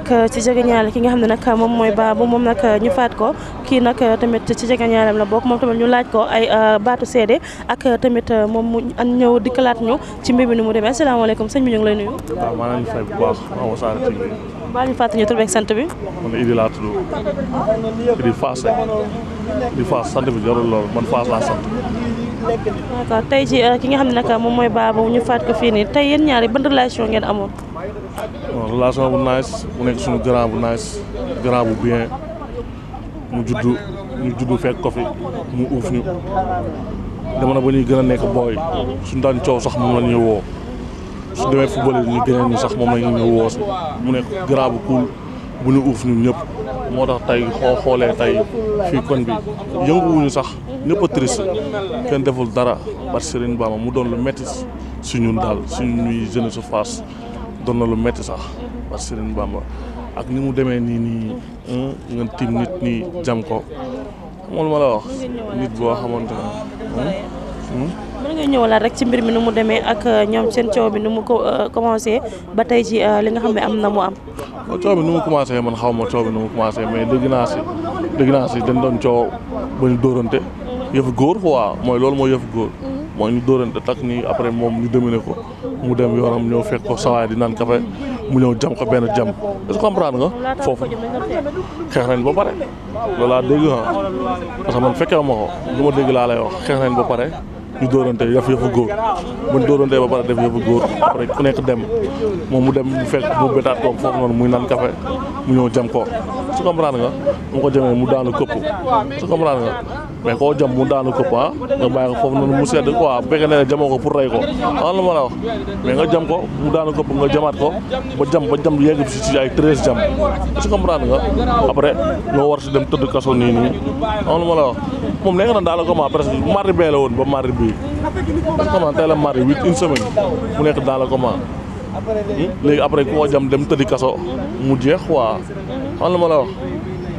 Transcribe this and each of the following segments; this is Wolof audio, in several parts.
nag ci jegeñaale ki nga xam ne nag moom mooy Babou moom nag ñu faat ko kii nag tamit ci jegeñaalem la bokk moom tamit ñu laaj ko ay baatu seede ak tamit moom mu ñëw dikkalaat ñu ci mbir mi ni mu demee asalaamaaleykum sëñ bi ñu ngi lay nuyu. waaw maa ngi leen di fay bu baax maa Wassare TV. baal ñu fàttali ñu tur beeg sant bi. man Idi laa tudd Idi Fass Idi Fass sant bi jarul lool man Fass laa sant. d'accord tey ci ki nga xam ne nag moom mooy Babou ñu faat ko fii nii tey yéen ñaari ban relation ngeen amoon. relation bu nice mu nekk suñu grand bu nice grand bu bien mu juddu fekk ko fi mu uuf ñu dama na ba ñuy gën a nekk booy suñu daan coow sax moom la ñuy woo su demee football ñu gëneen ñu sax moom la ñuy woo si mu nekk grand bu cool bu ñu uuf ñun ñëpp moo tax tey xoolee tey fii koñ bi yënguwuñu sax ñëpp a triste kenn deful dara parce que Serigne Bamba mu doon lu métti si ñun daal suñuy jeunesse Fass doon na lu métti sax parce que Serigne Bamba ak ni mu demee nii nga tiim nit nii jam ko xamul ma la wax nit boo xamante ne. mën nga ñëwalaat rek ci mbir mi nu mu demee ak ñoom seen coow bi nu mu ko commencé ba tey ci li nga xam ne am na mu am. coow bi nu mu commencé man xaw ma coow bi nu mu commencé mais dégg naa si dañ doon coow ba ñu dóorante yëfu góor quoi mooy loolu mooy yëfu góor. mooy ñu dóorante tak nii après moom ñu dominer ko mu dem yoonam ñëw fekk ko sawaay di naan café mu ñëw jam ko benn jam est-ce que comprendre nga foofu xeex nañ ba pare loolu laa dégg parce que man fekkee ma ko lu ma dégg laa lay wax xeex nañ ba pare ñu dóorante def yëfu góor buñ dóorante ba pare def yëfu góor après ku nekk dem moom mu dem mu fekk mu bétaat ko foofu noonu muy naan café mu ñëw jam ko est-ce que comprendre nga mu ko jamee mu daanu këpp est-ce que comprendre nga mais koo jam mu daanu këpp nga bàyyi ko foofu noonu mu sedd quoi bu fekkee ne jamoo ko pour rey ko xam la ma la wax mais nga jam ko mu daanu këpp nga jamaat ko ba jam yegg si ay 13 jam est-ce que comprendre nga après nga war si dem tëdd kaso nii xam la ma la wax moom nekk na daal ko ma presque mardi bee la woon ba mardi bii est-ce que comprendre tey la mardi une semaine mu nekk dans le coma léegi après ku ko jam dem tëddi kaso mu jeex quoi xam la ma la wax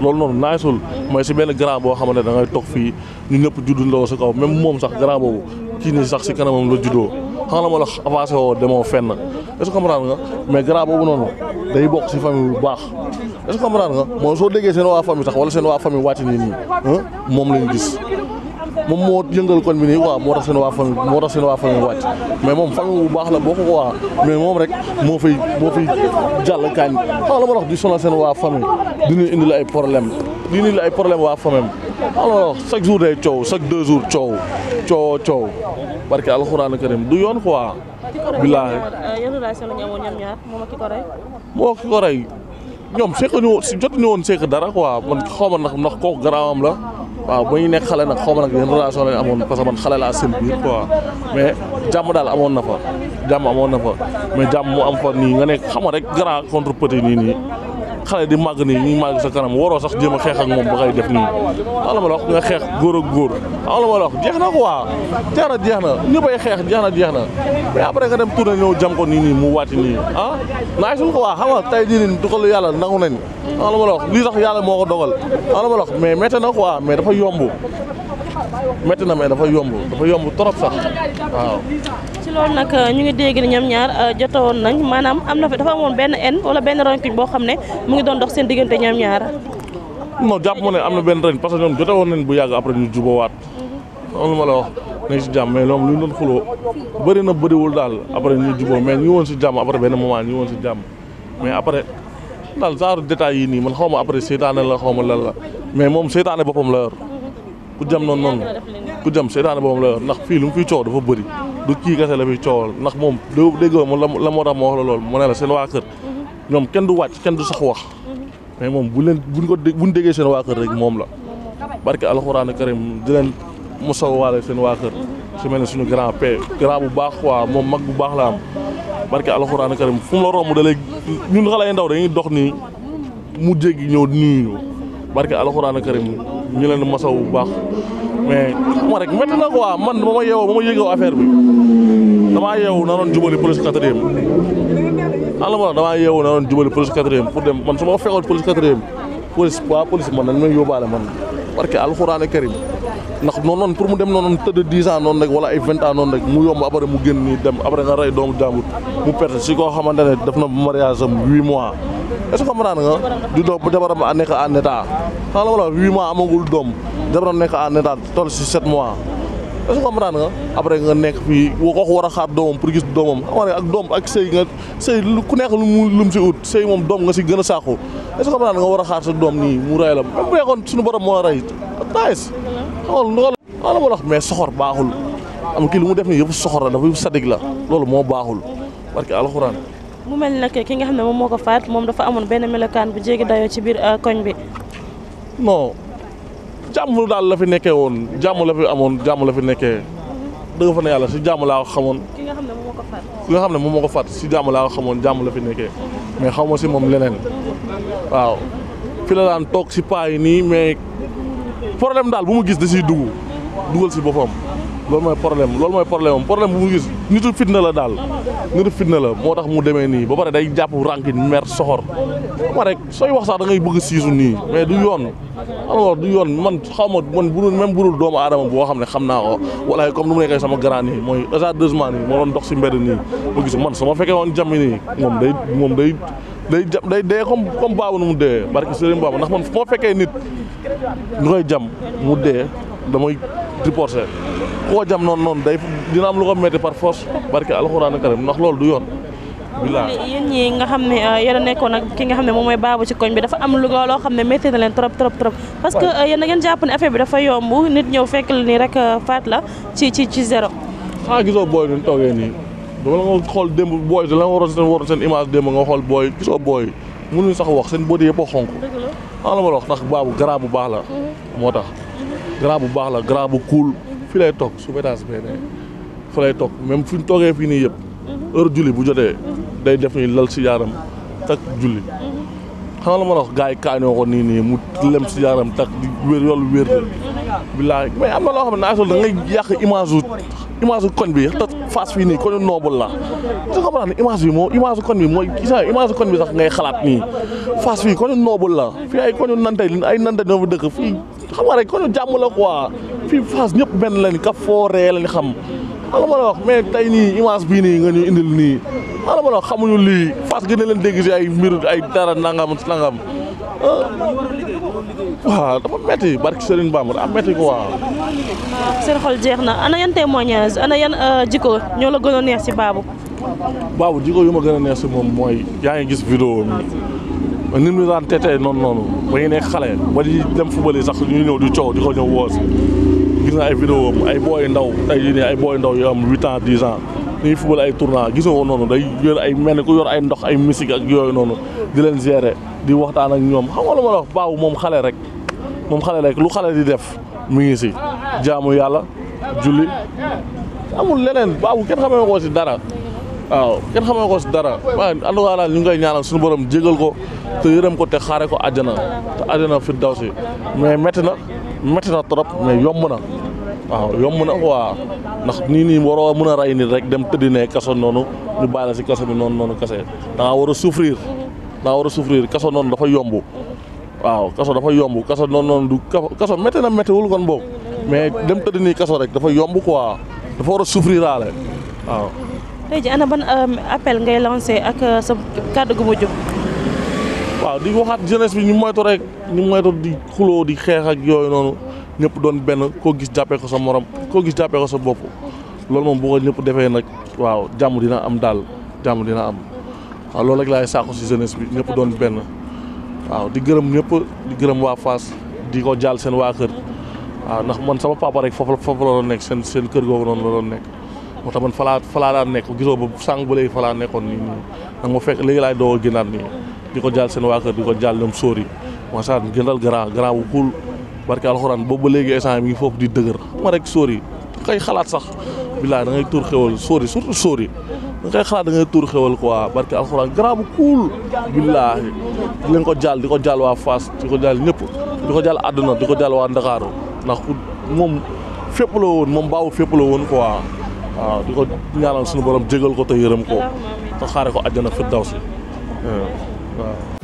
loolu noonu naasul mooy si benn grand boo xamante ne da ngay toog fii ñu ñëpp juddu ndoo si kaw même moom sax grand boobu kii nii sax si kanamam la juddoo xam la ma la avancé woo demoo fenn est-ce que comprendre nga mais grand boobu noonu day bokk si famille bu baax est-ce que comprendre nga mooy soo déggee seen waa famille sax wala seen waa famille wàcc nii moom lañu gis moom moo yëngal kon bi nii quoi moo tax seen waa famille wàcc mais moom famille bu baax la boo ko waa mais moom rek moo fiy jàll kañ xam la ma wax di sonal seen waa famille dina indi la ay problème waa famille xam la wax chaque jour day coow chaque 2 jours coow barke alxuraan karim du yoon quoi. billaahi yan relation la ñu amoon ñoom ñaar moom ak ki ko rey ñoom jotuñu woon seq dara quoi man xaw ma ndax kooku garaawam la waaw ba ñu nekk xale nag xaw ma nag yenn relation lañ amoon parce que man xale laa seen biir quoi mais jàmm daal amoon na fa mais jàmm mu am fa nii nga nekk xam nga rek grand contre petit nii xale di màgg nii ñuy màgg sa kanam waroo sax jéem a xeex ak moom ba ngay def nii xam la ma la wax nga xeex góor ak góor xam la ma la wax jeex na quoi jeex na ñëppay xeex jeex na mais après nga dem tourné ñëw jam ko nii mu wàcc nii naay sul ko waa xam nga tey jii nii dogalu yàlla nangu nañ xam la ma la wax lii sax yàlla moo ko dogal xam la ma la wax mais métti na quoi mais dafa yomb mais dafa yomb trop sax waaw. ci loolu nag ñu ngi dégg ni ñoom ñaar jotoon nañ maanaam am na fi dafa amoon benn haine wala benn rankuñ boo xam ne mu ngi doon dox seen diggante ñoom ñaar. non jàpp ma ne am na benn ren parce que ñoom jote woon nañ bu yàgg après ñu jubawaat xam lu ma la wax nañ si jàmm mais ñoom lu ñu doon xuloo bëriwul daal après ñu juboo mais ñu woon si jàmm après benn moment ñu woon si jàmm mais après daal genre détails yi nii man xaw ma après seytaane la xaw ma lan la mais moom seytaane boppam la yor ku jam noonu ku jam seytaane boppam la yor ndax fii lu mu fiy coow dafa bëri du kii kese la fiy coowal ndax moom déggoo la moo tax ma wax la loolu mu ne la seen waa kër ñoom kenn du wàcc kenn du sax wax mais moom buñ déggee seen waa kër rek moom la barke alxuraan karim di leen mosawaale seen waa kër su mel ne suñu grand bu baax quoi moom mag bu baax la am barke alxuraan karim fu mu la romb da lay ñun xale yi ndaw dañuy dox nii mu jéggi ñëw nuyu barke alxuraan karim ñu leen mosaw bu baax mais xam nga rek métti na quoi man ba ma yëgoo affaire bi damaa yeewu naroon jubali police 4e damaa yeewu naroon jubali police 4e pour dem man su ma fekkoon police 4e police man nañ may yóbbaale man barke alxuraan karim ndax noonu pour mu dem noonu tëdd 10 ans noonu rek wala ay 20 ans noonu rek mu yomb après mu génn nii dem après nga rey doomu jàmbur mu perte si koo xamante ne def na mariage am 8 mois est-ce que comprendre nga di doom bu jabaram nekk en état xam nga wala 8 mois amagul doom jabaram nekk en état toll si 7 mois est-ce que comprendre nga après nga nekk fii ko war a xaar doomam pour gis doomam xam nga ak doom ak sëy nga sëy ku nekk lu mu si ut sëy moom doom nga si gën a sàkku est-ce que comprendre nga war a xaar sa doom nii mu rey la même bu fekkoon suñu borom moo rey nice xool la ma wax mais soxor baaxul am kii lu mu def nii yëpp soxor la dafa yëpp sadig la loolu moo baaxul parce que alxuraan mu mel ni nag ki nga xam ne moom moo ko faat moom dafa amoon benn melokaan bu jéggi dayoo ci biir koñ bi. non jàmm daal la fi nekkee woon jàmm la fi amoon jàmm la fi nekkee dëgg fa ne yàlla si jàmm laa ko xamoon. ki nga xam ne moom moo ko faat. ki nga xam ne moom moo ko faat si jàmm laa ko xamoon jàmm la fi nekkee mais xaw ma si moom leneen waaw fi la daan toog si paa yi nii mais problème daal bu mu gis da siy dugal si boppam. loolu mooy problème am problème bu mu gis nitu fitna la daal nitu fitna la moo tax mu demee nii ba pare day jàpp rankin mer soxor ma rek sooy wax sax da ngay bëgg siisu nii mais du yoon alors du yoon man xaw ma man bu même budul doomu aadama boo xam ne xam naa ko wala comme nu mu nekkee sama grand nii mooy hasardeusement nii moo doon dox si mbedd nii ma gis man sama fekkee woon jàmm nii moom day dee comme baabu nu mu dee barki Serigne Baba ndax man fu ma fekkee nit ñu koy jam mu dee damay reporté koo jam noonu day dina am lu ko métti par force barke alxuraan karim ndax loolu du yoon. bilaay yéen ñi nga xam ne yéen a nekkoon ak ki nga xam ne moom mooy baabu ci koñ bi dafa am lu loo xam ne métti na leen trop parce que yéen a ngeen jàpp ne affaire bi dafa yomb nit ñëw fekk la nii rek faat la ci zéro. gisoo booy ñu toogee nii dama la nga xool démb booy da la waroon seen image démb nga xool booy gisoo booy mënuñ sax wax seen body yëpp a xonk la ma wax ndax baabu grand bu baax la moo tax grand bu baax la grand bu cool fii lay toog su étage bee ne fa lay toog même fi ñu toogee fii nii yëpp heure julli bu jotee day def nii lal si yaaram tak julli xam nga la ma wax gars yi kaañoo ko nii mu lem si yaaram tak di wér yoolu wér bilaay mais am na loo xam ne naa sol da ngay yàq image koñ bi te face fii nii koñu noobul la su ko ne image bi moom image koñ bi mooy image koñ bi sax ngay xalaat nii face fii koñu noobul la fii ay koñu nante ñoo fi dëkk fii xam nga rek koñu jàmm la quoi fii face ñëpp benn lañ ka fooree lañ xam ala ma la wax mais tey nii image bii nii nga ñu indil nii ala ma la wax xamuñu lii face gën a leen dégg si ay mbir ay dara nangam waaw dafa metti barki Serigne Bamba daa metti quoi. seen xol jeex na ana yan témoignage ana yan jikko ñoo la gën a neex si Babou. Babou jikko yu ma gën a neex si moom mooy yaa ngi gis vidéo mi nit ñi daan tetee noonu ba ñu nekk xale ba di dem football sax ñu ñëw di coow di ko ñëw woos gis nga ay vidéo ay booy ndaw tey jii nii ay booy ndaw yu am 8 ans 10 ans ñuy football ay tournoi gisoo noonu day yor ay mel ni ku yor ay ndox ay musique ak yooyu noonu di leen gérer di waxtaan ak ñoom xam nga lu ma la wax Babou moom xale rek lu xale di def mi ngi si jaamu yàlla julli amul leneen Babou kenn xamee ko si dara waaw kenn xamee ko si dara waaye en tout cas daal ñu ngi koy ñaanal suñu borom jégal ko te yërëm ko te xaare ko àjjana te àjjana fi daw si mais métti na trop mais yomb na waaw yomb na quoi ndax nii waroo mën a rey nit rek dem tëddi ne kaso noonu ñu bàyyi la si kaso bi noonu kase da nga war a souffrir kaso noonu dafa yomb waaw kaso dafa yomb kaso noonu du kaso métti na méttiwul kon boobu mais dem tëddi nii kaso rek dafa yomb quoi dafa war a souffrir aale waaw. tey ji ana ban appel ngay lancé ak sa kàddu gu mujj. waaw di waxaat jeunesse bi ñu moytu di xuloo di xeex ak yooyu noonu ñëpp doon benn koo gis jàppee ko sa morom koo gis jàppee ko sa bopp loolu moom bu ko ñëpp defee nag waaw jàmm dina am daal jàmm dina am waaw loolu rek laay sàkku si jeunesse bi ñëpp doon benn waaw di gërëm ñëpp di gërëm waa Fass di ko jàll seen waa kër waaw ndax man sama papa rek foofu la doon nekk seen kër googu noonu la doon nekk moo tax man falaa daan nekk gisoo ba sànq ba léegi falaa nekkoon nii nag ma fekk léegi laay doo a génnaat nii di ko jàll seen waa kër di ko jàll ñoom sóor yi moo sax gëndal grand bu cool barke alxuraan boobu ba léegi instant mi ngi foofu di dëgër ma rek sóor yi kay xalaat sax bilaay da ngay tuur xewal sóor yi surtout sóor yi da ngay xalaat da ngay tuur xewal quoi barke alxuraan grand bu cool bilaay di leen ko jàll waa Fass di ko jàll ñëpp di ko jàll àdduna di ko jàll waa Ndakaaru ndax moom fépp la woon moom Babou fépp la woon quoi waaw di ko ñaanal suñu borom jégal ko te yërëm ko te xaare ko àjjana fi daw si waaw